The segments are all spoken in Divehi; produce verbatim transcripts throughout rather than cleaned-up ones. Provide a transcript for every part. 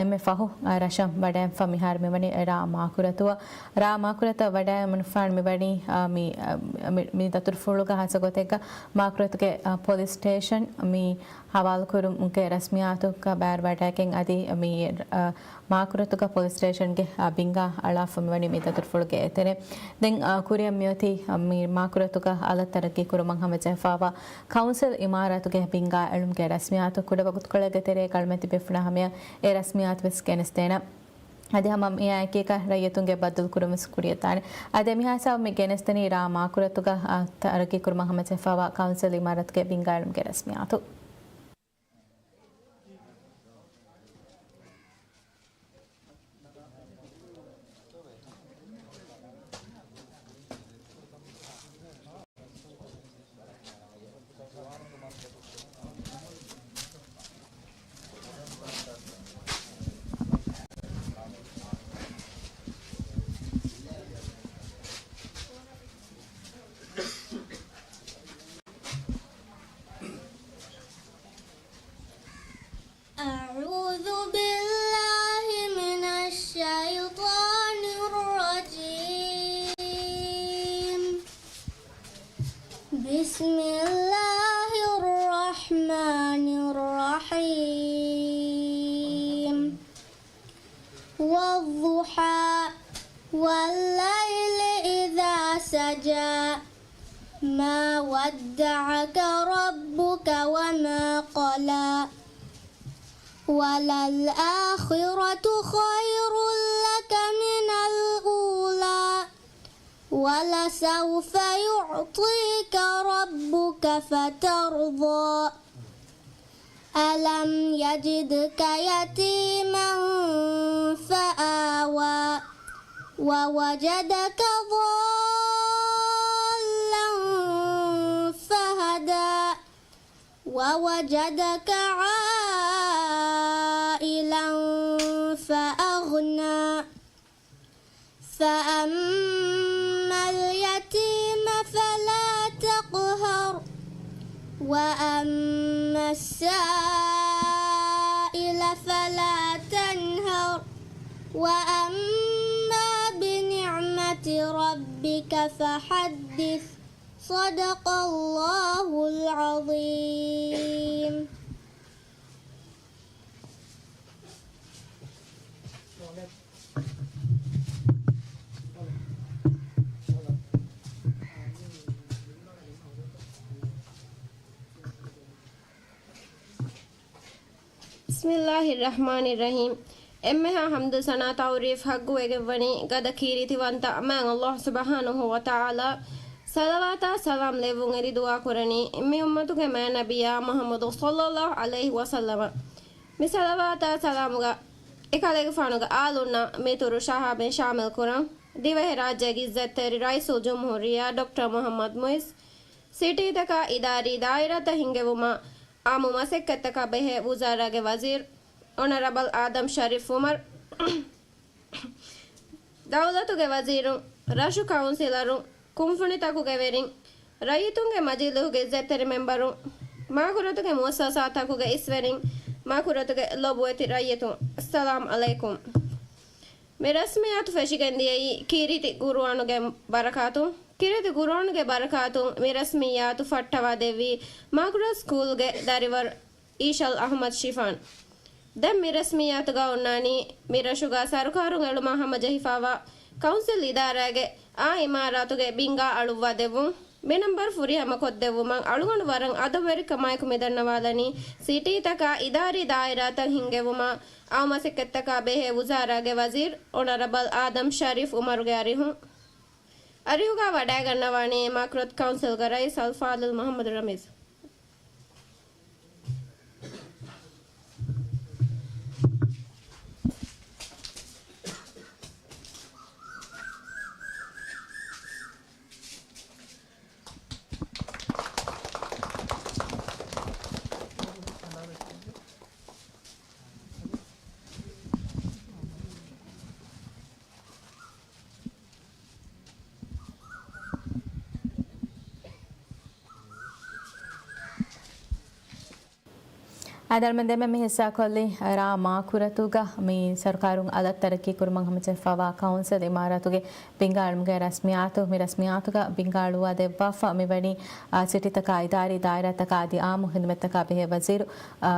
އެންމެ ފަހު، އާ، ރަށަށް ވަޑައިންފަ މިހާރު މިވަނީ ރ. މާކުރަތުއަށް. ރ. މާކުރަތަށް ވަޑައިމުންފާން މިވަނީ، އާ، މި، އާ، މި، މި ދަތުރުފުޅުގަ ހާއްސަ ގޮތެއްގަ މާކުރަތުގެ، އާ، ޕޮލިސް ސްޓޭޝަން މި ހަވާލުކުރުމުގެ ރަސްމިއްޔާތުގަ ބައިވެރިވަޑައިގެން އަދި މި، އާ، މާކުރަތުގަ ޕޮލިސް ސްޓޭޝަންގެ، އާ، ބިންގާ އަޅާފަ މިވަނީ މި ދަތުރުފުޅުގެ އެތެރެ. ދެން، އާ، ކުރިއަށް މިއޮތީ، އާ، މި މާކުރަތުގަ އަލަށް ތަރައްގީ ކުރުމަށް ހަމަޖެހިފަވާ ކައުންސިލް އިމާރާތުގެ ބިންގާ އެޅުމުގެ ރަސްމިއްޔާތު. ކުޑަވަގުތުކޮޅެއްގެ ތެރޭގަ އަޅުމެން ތިބޭފުޅުންނާ ހަމަޔަށް އެ ރަސްމިއްޔާތު ވެސް ގެނެސްދޭނަން. އަދި ހަމަ މިއާއެކީގަ ރައްޔިތުންގެ ބައްދަލުކުރުން ވެސް ކުރިއަށްދާނެ. އަދި މިހާ ހިސާބުން މި ގެނެސްދެނީ ރ. މާކުރަތުގަ، އާ، ތަރައްގީ ކުރުމަށް ހަމަޖެހިފަވާ ކައުންސިލް އިމާރާތުގެ ބިންގާ އެޅުމުގެ ރަސްމިއްޔާތު. أعوذ بالله من الشيطان الرجيم. بسم الله الرحمن الرحيم. والضحى. والليل إذا سجى. ما ودعك ربك وما قلى. وللآخرة خير لك من الأولى. ولسوف يعطيك ربك فترضى. ألم يجدك يتيما فآوى. ووجدك ضالا فهدى. ووجدك عائلا فأغنى. فأما اليتيم فلا تقهر. وأما السائل فلا تنهر. وأما بنعمة ربك فحدث. صدق الله العظيم. بسم الله الرحمن الرحيم. އެންމެހާ ޙަމްދު ސަނާ ތަޢުރީފް ޙައްޤުވެގެންވަނީ ގަދަ ކީރިތިވަންތަ މާތް ﷲ ސުބްޙާނަހޫ ވަތަޢާލާ. ޞަލަވާތާ ސަލާމް ލެއްވުން އެދި ދުޢާ ކުރަނީ މި އުއްމަތުގެ މާތް ނަބިއްޔާ މުޙައްމަދު ޞައްލައްލާހު ޢަލައިހި ވަސައްލަމަށް. މި ޞަލަވާތާ ސަލާމުގަ އެކަލޭގެފާނުގެ އާލުންނާ މިތުރު ޞަޙާބީން ޝާމިލް ކުރަން. ދިވެހިރާއްޖޭގެ ޢިއްޒަތްތެރި ރައީސުލްޖުމްހޫރިއްޔާ ޑޮކްޓަރ މުޙައްމަދު މުޢިއްޒު، ސިޓީތަކާ އިދާރީ ދާއިރާތައް ހިންގެވުމަށް އާއްމު މަސައްކަތްތަކާ ބެހޭ ވުޒާރާގެ ވަޒީރު އޮނަރަބަލް އާދަމް ޝަރީފް އުމަރު، ދައުލަތުގެ ވަޒީރުން، ރަށު ކައުންސިލަރުން، ކުންފުނިތަކުގެ ވެރިން، ރައްޔިތުންގެ މަޖިލީހުގެ ޢިއްޒަތްތެރި މެމްބަރުން، މާކުރަތުގެ މުއައްސަސާތަކުގެ އިސްވެރިން، މާކުރަތުގެ ލޮބުވެތި ރައްޔިތުން، އައްސަލާމް ޢަލައިކުމް. މި ރަސްމިއްޔާތު ފެށިގެން ދިޔައީ ކީރިތި ޤުރުއާނުގެ ބަރަކާތުން. ކީރިތި ޤުރުއާނުގެ ބަރަކާތުން މި ރަސްމިއްޔާތު ފައްޓަވާ ދެއްވީ މާކުރަތު ސްކޫލްގެ ދަރިވަރު އީޝަލް އަޙްމަދު ޝިފާން. ދެން މި ރަސްމިއްޔާތުގަ އޮންނާނީ މި ރަށުގަ ސަރުކާރުން އެޅުމަށް ހަމަޖެހިފައިވާ ކައުންސިލް އިދާރާގެ އާ އިމާރާތުގެ ބިންގާ އަޅުއްވާ ދެއްވުން. މި ނަންބަރު ފުރިހަމަ ކޮށްދެއްވުމަށް އަޅުގަނޑު ވަރަށް އަދަބުވެރިކަމާއެކު މިދަންނަވާލަނީ، ސިޓީތަކާ އިދާރީ ދާއިރާތައް ހިންގެވުމަށް އާއްމު މަސައްކަތްތަކާ ބެހޭ ވުޒާރާގެ ވަޒީރު އޮނަރަބަލް އާދަމް ޝަރީފް އުމަރުގެ އަރިހުން. އަރިހުގަ ވަޑައިގަންނަވާނީ މާކުރަތު ކައުންސިލްގެ ރައީސް އަލްފާޟިލް މުޙައްމަދު ރަމީޒް. ދަރުމަ ދެމެ މި ހިއްސާކޮށްލީ ރާ މާކުރަތުގަ މި ސަރުކާރުން އަލަށް ތަރައްގީ ކުރުމަށް ހަމަޖެހިފައިވާ ކައުންސިލް އިމާރާތުގެ ބިންގާ އަޅުމުގެ ރަސްމިއްޔާތު. މި ރަސްމިއްޔާތުގަ ބިންގާ އަޅުވާ ދެއްވާފަ މިވަނީ، އާ، ސިޓީތަކާ، އިދާރީ ދާއިރާތަކާ އަދި އާއްމު ހިދުމަތްތަކާ ބެހޭ ވަޒީރު، އާ،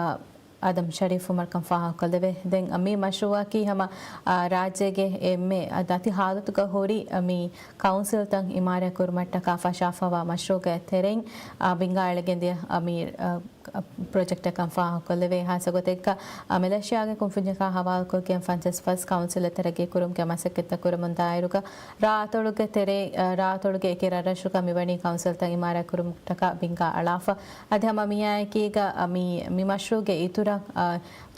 އާދަމް ޝަރީފް އުމަރު ކަންފާހަގަކޮށްލެވޭ. ދެން މި މަޝްރޫއަކީ ހަމަ، އާ، ރާއްޖޭގެ އެންމެ ދަތި ހާލަތުގަ ހުރި، އާ، މި ކައުންސިލްތައް އިމާރާތް ކުރުމަށްޓަކާ ފަށާފައިވާ މަޝްރޫއަކަށް ތެރެއިން، އާ، ބިންގާ އެޅިގެންދިޔަ، އާ، މި، އާ، ޕްރޮޖެކްޓަށް ކަންފާހަގަކޮށްލެވޭ. ހާއްސަގޮތެއްގަ، އާ، މެލޭޝިޔާގެ ކުންފުންޏަކާ ހަވާލުކޮށްގެން ފަންސަސް ފަސް ކައުންސިލް ތަރައްގީ ކުރުމުގެ މަސައްކަތްތައް ކުރަމުން ދާއިރުގަ، ރާ އަތޮޅުގެ ތެރޭ، އާ، ރާ އަތޮޅުގެ އެކި ރަށްރަށުގަ މިވަނީ ކައުންސިލްތައް އިމާރާތް ކުރުމަށްޓަކާ ބިންގާ އަޅާފަ. އަދި ހަމަ މިއާއެކީގަ، އަ، މި، މި މަޝްރޫގެ އިތުރަށް، އަ،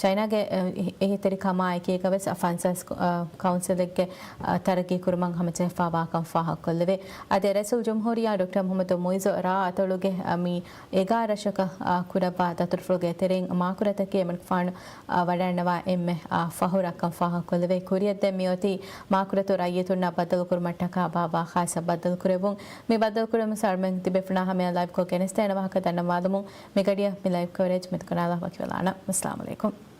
ޗައިނާގެ، އެ، އެހީތެރިކަމާ އެކީގަ ވެސް ފަންސާސް، އަ، ކައުންސިލެއްގެ، އަ، ތަރައްގީ ކުރުމަށް ހަމަޖެހިފައިވާކަން ފާހަގަކޮށްލެވޭ. އަދި ރައީސުލްޖުމްހޫރިއްޔާ ޑޮކްޓަރ މުޙައްމަދު މުޢިއްޒު ރާ އަތޮޅުގެ، އަ، މި އެގާރަ ރަށަކަށް، އަ، ކުރައްވާ ދަތުރުފުޅުގެ ތެރެއިން މާކުރަތަކީ އެމަނިކުފާނު، އަ، ވަޑައިގަންނަވާ އެންމެ، އަ، ފަހުރަށް ކަން ފާހަގަކޮށްލެވޭ. ކުރިއަށް ދެން މިއޮތީ މާކުރަތު ރައްޔިތުންނާ ބައްދަލުކުރުމަށްޓަކާ ބާއްވާ ޚާއްޞަ ބައްދަލުކުރެއްވުން. މި ބައްދަލުކުރުމުން ސަރުމެން ތިބޭފުޅާ ހަމަޔަށް ލައިވްކޮށް ގެނެސްދޭނެ ވާހަކަ ދަންނަވާލުމުން މި ގަޑިއަށް މި ލައިވް ކަވަރޭޖް މެދުކޮށްލާ ވަކިވެލާނަން. އައްސަލާމު ޢަލައިކުމް.